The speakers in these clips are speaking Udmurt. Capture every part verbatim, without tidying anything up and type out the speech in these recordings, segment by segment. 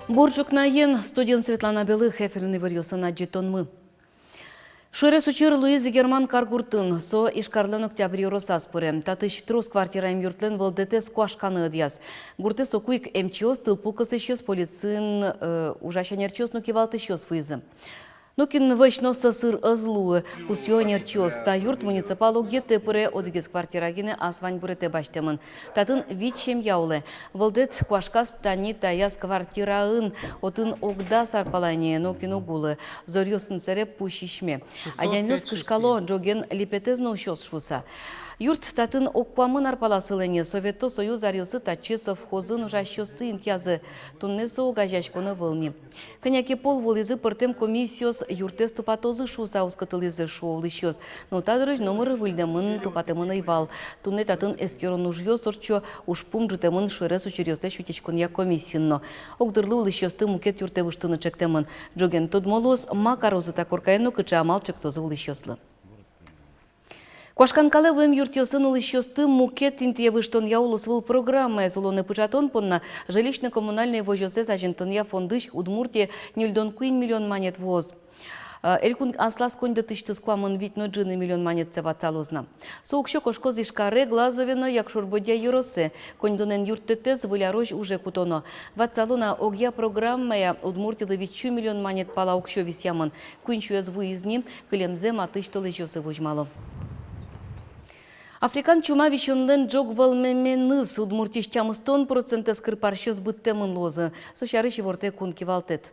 Бур ӵукнаен! Студиын Светлана Белых. Эфирын иворъёсын адӟытонмы. Шуэрес учыр луиз Игерман каргуртын. Со Ижкарлэн Октябрь ёросаз пыре. Татысь трос квартираем юртлэн вӧлдэтэз куашканы ӧдъяз. Гуртэ соку ик эмчиос, тылпу кысӥсьёс, полициын, э, ужась ӧнерчиос но кивалтӥсьёс вуизы. Нокин вӧсь но сӧсыр ӧз луы, пусъё ӧнерчиос. Та юрт муниципал огъетэ пыре, одӥгез квартира гинэ ас ваньбуретэ басьтэмын. Татын вить семья улэ. Вӧлдэт куашказ тани таяз квартираын. Отын ог дас ар пала ини, нокин уг улы. Зоръёсын сэре пу сисьме. Адямиос кышкало, ӝоген липетэз но усёз шуыса. Юрт татын ог куамын ар пала сылэ ни. Совето Союз аръёсы татчы совхозын ужасьёсты интыязы. Туннэ со огазеяськон ӧвӧл ни. Кӧня ке пол вуылӥзы пӧртэм комиссиос, юртэз тупатозы шуыса уз кытылӥзы, шуо улӥсьёс. Но та дырозь номыр выльдэмын, тупатэмын ӧй вал. Туннэ татын эскерон ужъёс ортчо, ужпум ӝутэмын шуэрес учыръёслэсь утиськонъя комиссиын но. Огдырлы улӥсьёсты мукет юртэ выжтыны чектэмын. Ӝоген тодмо луоз, ма карозы та коркаен но кыӵе амал чектозы улӥсьёслы. Куашкан калэ вуэм юртъёсын улӥсьёсты мукет интые выжтонъя улосвыл программаез улонэ пыӵатон понна жилищно-коммунальной возёсэз азинтонъя фондысь Удмуртие ньыльдон куинь миллион манет вуоз. Э, элькун аслаз коньдэтысьтыз куамын вить но ӝыны миллион манетсэ ватсалоз на. Со уксё кошкоз Ижкаре, Глазове но Якшур-Бӧдья ёросэ. Коньдонэн юрттэтэз Выль арозь уже кутоно. Ватсалом на, огъя программая Удмуртилы витьсю миллион манет пала уксё висъямын. Куинь сюэз вуиз ни, кылемзэ матысь толэзьёсы возьмало. Африкан чума висёнлэн ӝог вӧлмеменыз. Удмуртиысь тямыстон процентэз кыр парсьёс быдтэмын луозы. Со сярысь ивортэ кун кивалтэт.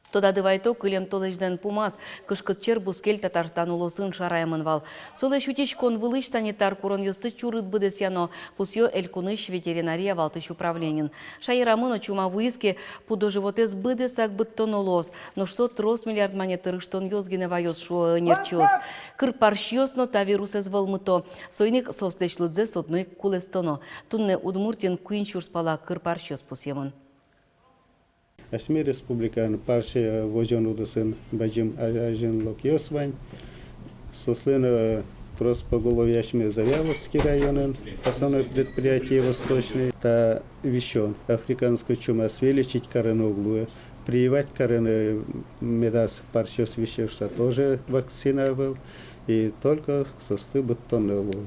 Тодады вайто, кылем толэзьлэн пумаз кышкыт чер бускель Татарстан улосын шараямын вал. Солэсь утиськон вылысь санитар куронъёсты чурыт быдэсъяно, пусъё элькунысь ветеринария валтӥсь управлениын. Шаерамы но чума вуиз ке, пудо-животэз быдэсак быдтоно луоз. Нош со трос миллиард манет тырыштонъёс гинэ ваёз, шуо ӧнерчиос. Кыр парсьёс но та вирусэз вӧлмыто. Соин ик соослэсь лыдзэс одно ик кулэстоно. Туннэ Удмуртиын куинь сюрс пала кыр парсьёс пусъемын. Асьме республикаын парсь возён удысын бадӟым а-, азинлыкъёс вань. Соослэн, э, трос поголовье асьме Завьяловский районын, основной предприятие Восточный. Та висён африканской чумаез выльдӥсь карыны уг луы. Прививать карыны медаз парсьёс висё шуыса тоже вакцина ӧвӧл. И только соосты быдтоно луэ.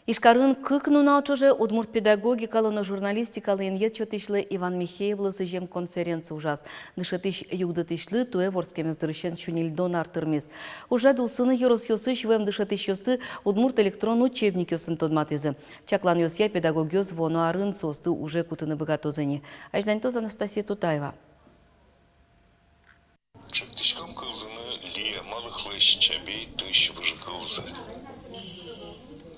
Ижкарын кык нунал ӵоже удмурт педагогикалы но журналистикалы инъет сётӥсьлы Иван Михеевлы сӥзем конференция ужаз. Дышетӥсь югдытӥсьлы туэ вордскемез дырысен сюньыльдон ар тырмиз. Ужрад улсын ёросъёсысь вуэм дышетӥсьёсты удмурт электрон учебникъёсын тодматӥзы. Чакланъёсъя, педагогъёс вуоно арын соосты уже кутыны быгатозы ини. Азьланьтоз Анастасия Тутаева. Чектӥськом кылзыны лия, малыхлэсь чабей тысь выжыкылзы.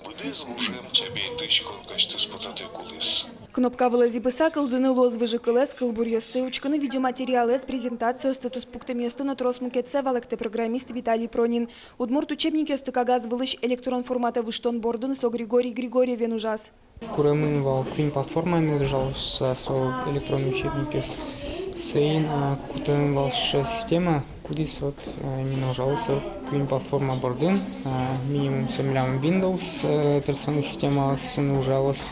Быдэс гужем чабей тысь коркасьтыз потатэк улӥз. Кнопка вылэ зӥбыса кылзыны луоз выжыкылэз, кылбуръёсты, учкыны видеоматериалэз, презентациосты, туспуктэмъёсты но трос мукетсэ, валэктэ программист Виталий Пронин. Удмурт учебникъёсты кагаз вылысь электрон форматэ выжтон бордын со Григорий Григорьевен ужаз. Куремын вал куинь платформамес ужалоз, со электронный учебникъёс. Соин, а, кутэмын вал сыӵе система, кудӥз вот, а, именно ужалоз куинь платформа бордын, а, минимум со милям Windows, э, операционной системаосын ужалоз,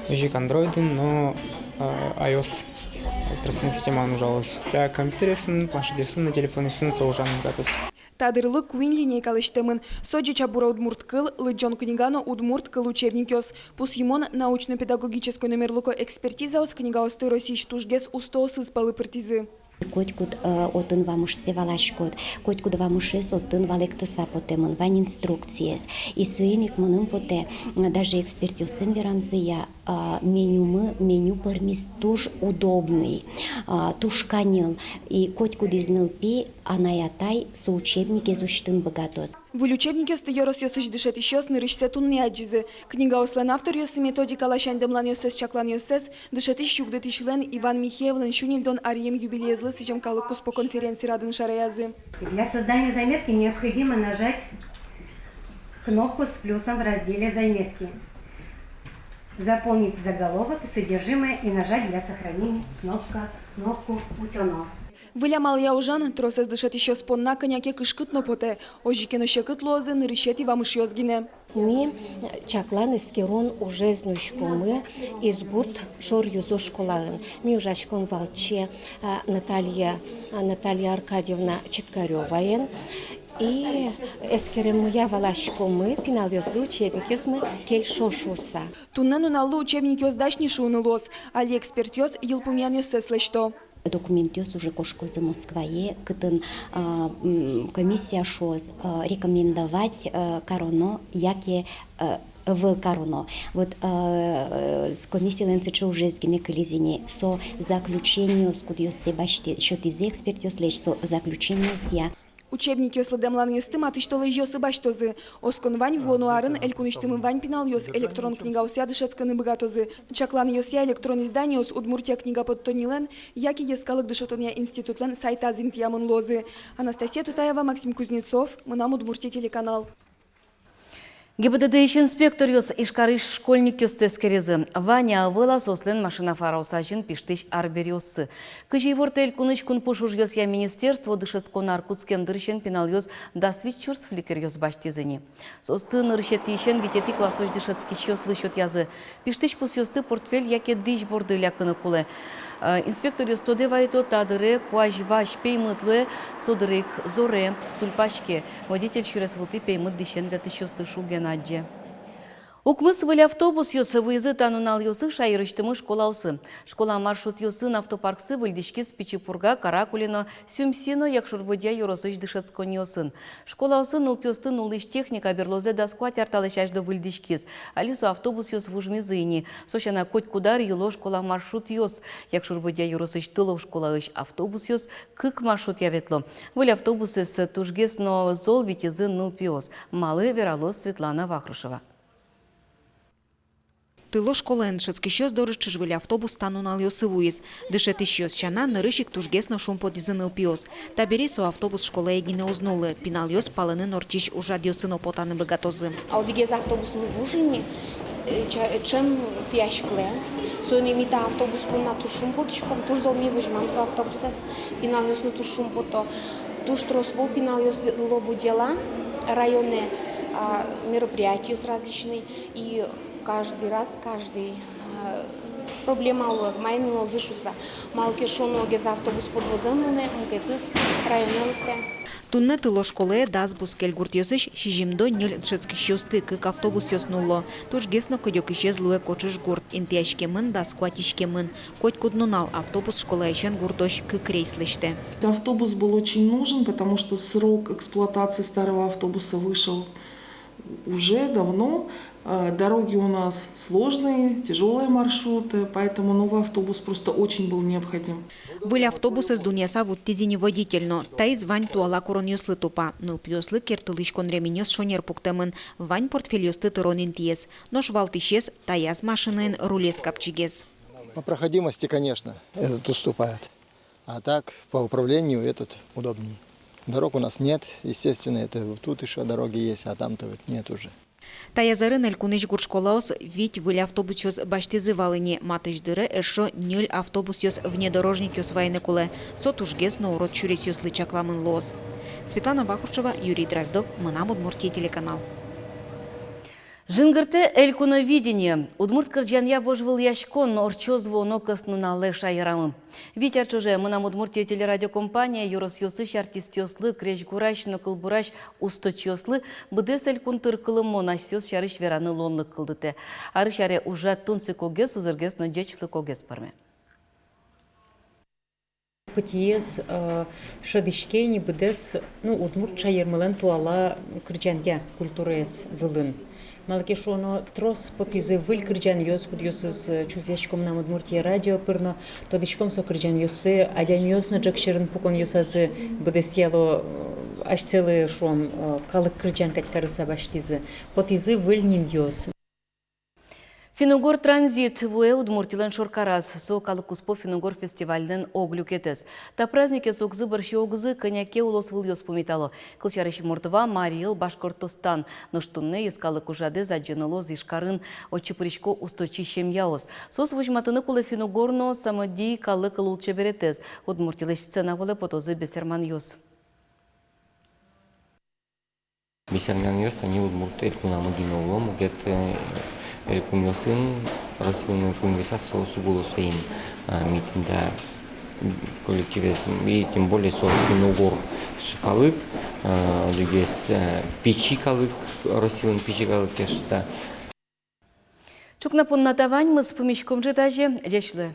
озьы ик Android-ын но, а, iOS операционной системаын ужалоз. Та компьютеръёсын, планшетъёсын но телефонъёсын со ужаны быгатоз. Та дырлы куинь линейка лэсьтэмын. Со «Ӟеч-а, бур-а, удмурт кыл», «Лыдӟон книга» но «Удмурт кыл» учебникъёс. Пусйымон, научно-педагогической номерлыко экспертизаос книгаосты Россиысь тужгес устоосыз пӧлы пыртӥзы. Котькуд, э, отын вамышсэ валаськод, котькуд вамышез отын валэктыса потэмын, вань инструкциез. И соин ик мыным потэ, э, даже экспертъёслэн верамзыя, а, менюмы, меню пӧрмиз туж удобный, а, туж каньыл. И котькудӥз нылпи, анай-атай со учебникез усьтыны быгатоз. Выль учебникъёсты ёросъёсысь дышетӥсьёс нырысьсэ туннэ адӟизы. Книгаослэн авторъёссы методика ласянь дэмланъёссэс, чакланъёссэс дышетӥсь югдытӥсьлэн Иван Михеевлэн сю ньыльдон аръем юбилеезлы сӥзем калык куспо конференци радын шараязы. Для создания заметки необходимо нажать кнопку с плюсом в разделе «Заметки». Заполнить заголовок и содержимое и нажать для сохранения кнопка, кнопку «Утёно». Выль амалъя ужан тросэз дышетӥсьёс понна кӧня ке кышкыт но потэ. Озьы ке но, секыт луозы нырысетӥ вамышъёс гинэ. Ми чаклан-эскерон ужез нуиськомы Изгурт шор-юзо школаын. Ми ужаськом валче, а, Наталья, а, Наталья Аркадьевна Читкарёваен. И эскереммыя валаськомы, пиналъёслы учебникъёсмы кельшо шуыса. Туннэ нуналлы учебникъёс дась ни шуыны луоз. Али экспертъёс йылпумъянъёссэс лэсьто. Документъёс уже кошкозы Москвае, кытын, а, м, комиссия шуоз, а, рекомендовать, а, кароно яке, а, ӧвӧл кароно. Вот, а, с-, комиссилэн сыӵе ужез гинэ кылиз ини, со заключениос, кудъёссэ басьтӥ-, сётӥзы экспертъёслэсь, со заключениосъя. Учебникъёслы дэмланъёсты матысь толэзьёсы басьтозы. Оскон вань, вуоно арын элькунысьтымы вань пиналъёс электрон книгаосъя дышетскыны быгатозы. Чакланъёсъя, электрон изданиос «Удмуртия» книга поттоннилэн яке йӧскалык дышетонъя институтлэн сайтаз интыямын луозы. Анастасия Тутаева, Максим Кузнецов, «Мынам Удмуртие» телеканал. ГИБДД-ысь инспекторъёс Ижкарысь школьникъёсты эскеризы. Вань-а, ӧвӧл-а соослэн машина фараос азьын пиштӥсь арбериоссы. Кызьы ивортэ элькунысь кунпуш ужъёсъя министерство, дышетскон ар кутскем дырысен пиналъёс дас вить сюрс фликеръёс басьтӥзы ни. Соосты нырысетӥысен витетӥ классозь дышетскисьёслы сётъязы. Пиштӥсь пусъёсты портфель яке дӥсь борды лякыны кулэ. Э, инспекторъёс тодэ вайыто, та дыре куазь вазь пеймыт луэ, со дыре ик зоре, сульпаське. Водитель сюрес вылтӥ пеймыт дӥсен ветлӥсьёсты шуген адӟе. Укмыс выль автобусъёс вуизы та нуналъёсы шаерысьтымы школаосы. Школа маршрутъёсын автопарксы выльдӥськиз Пичи Пурга, Каракулино, Сюмси но Якшур-Бӧдья ёросысь дышетсконниосын. Школаосы нылпиосты нуллӥсь техника берлозэ дас куать ар талэсь азьло выльдӥськиз. Али со автобусъёс вужмизы ини. Со сяна, котькуд ар йыло школа маршрутъёс. Якшур-Бӧдья ёросысь Тыло школаысь автобусъёс кык маршрутъя ветло. Выль автобусэз тужгес но зол витизы нылпиос. Малы, вералоз Светлана Вахрушева. Тыло школаын дышетскисьёс доры ӵыжвыль автобус та нуналъёсы вуиз. Дышетӥсьёс сяна, нырысь ик тужгес но шумпотӥзы нылпиос. Табере со автобус школае гинэ уз нуллы, пиналъёс палэнын ортчись ужрадъёсы но потаны быгатозы. А одӥгез автобусмы вуж ини, э, ча-, э, ӵем тӥяськылэ. Соин ик ми та автобус понна туж шумпотӥськом, туж зол ми возьмам со автобусэз. Пиналъёс но туж шумпото. Туж трос пол пиналъёс ветло Будея районэ, а, мероприятиос различный. И каждый раз, каждый, а, проблема луэ, маин мынозы шуыса. Малы ке шуоно, огез автобус подвозэ мынэ, мукетыз районэ лыктэ. Туннэ Тыло школае дас бускель гуртъёсысь сизьымдон ньыль дышетскисьёсты кык автобусъёс нулло. Тужгес но кыдёкысез луэ Коӵыш гурт, интыяськемын дас куать иськемын. Котькуд нунал автобус школаысен гуртозь кык рейс лэсьтэ. Автобус был очень нужен, потому что срок эксплуатации старого автобуса вышел уже давно. Э, дороги у нас сложные, тяжёлые маршруты, поэтому новый автобус просто очень был необходим. Выль автобусэз дунъяса вуттӥз ини водитель но. Таиз вань туала куронъёслы тупа. Нылпиослы керттылӥськон ременьёс шонер пуктэмын. Вань портфельёсты тырон интыез. Нош валтӥсез — таяз машинаын рулез капчигес. По проходимости, конечно, этот уступает. А так, по управлению этот удобнее. Дорог у нас нет, естественно, это вот тут ещё дороги есть, а там-то вот нет уже. Таяз арын элькунысь гурт школаос вить выль автобусъёс басьтӥзы вал ини, матысь дыре эшшо ньыль автобусъёс внедорожникъёс вайыны кулэ. Со тужгес но урод сюресъёслы чакламын луоз. Светлана Вахрушева, Юрий Дроздов, «Мынам Удмуртие» телеканал. Жингыртэ «Элькуновидение». Удмурт кырӟанъя вожвылъяськон ортчоз вуоно кӧснуналэ шаерамы. Вить ар ӵоже «Мынам Удмуртие» телерадиокомпания ёросъёсысь артистъёслы, крезьгурась но кылбурась усточиослы быдэс элькун тыркылымон асьсэос сярысь вераны луонлык кылдытэ. Арысь аре ужрад тунсыкогес, узыргес но ӟечлыкогес пӧрме. Пытьыез, э, шӧдӥське ини быдэс, ну, удмурт шаермылэн туала кырӟанъя культураез вылын. Малы ке шуоно, трос потӥзы выль кырӟанъёс, кудъёсыз, э, чузъясько «Мынам Удмуртие» радио пыр но. Тодӥськом со кырӟанъёсты, адямиос но ӝӧк сьӧрын пуконъёсазы быдэсъяло, э, асьсэлы, шуом, э, калык кырӟан кадь карыса басьтӥзы. Потӥзы выль нимъёс. «Финн-угор транзит» вуэ Удмуртилэн шоркараз. Со калык куспо финн-угор фестивальлэн ог люкетэз. Та праздникез огзы бӧрсьы огзы кӧня ке улосвылъёс пумитало. Кылсярысь, Мордва, Марий Эл, Башкортостан. Нош туннэ йӧскалык ужрадэз адӟыны луоз Ижкарын. Отчы пырисько усточи семьяос. Соос возьматыны кулэ финн-угор но самодий калык лулчеберетэз. Удмуртилэсь сцена вылэ потозы бесерманъёс. Бесермянъёс тани Удмурт Элькунамы гинэ уло, мукет, э, элькунъёсын, Россиын элькунъёсаз соос уг уло. Соин, а, ми тӥни та коллективез, и тем более со финно-угор калык, а, одӥгез, э, пичи калык, Россиын пичи калык, я шуыса. Ӵукна понна та ваньмыз. Пумиськом ӝытазе. Ӟеч луэ.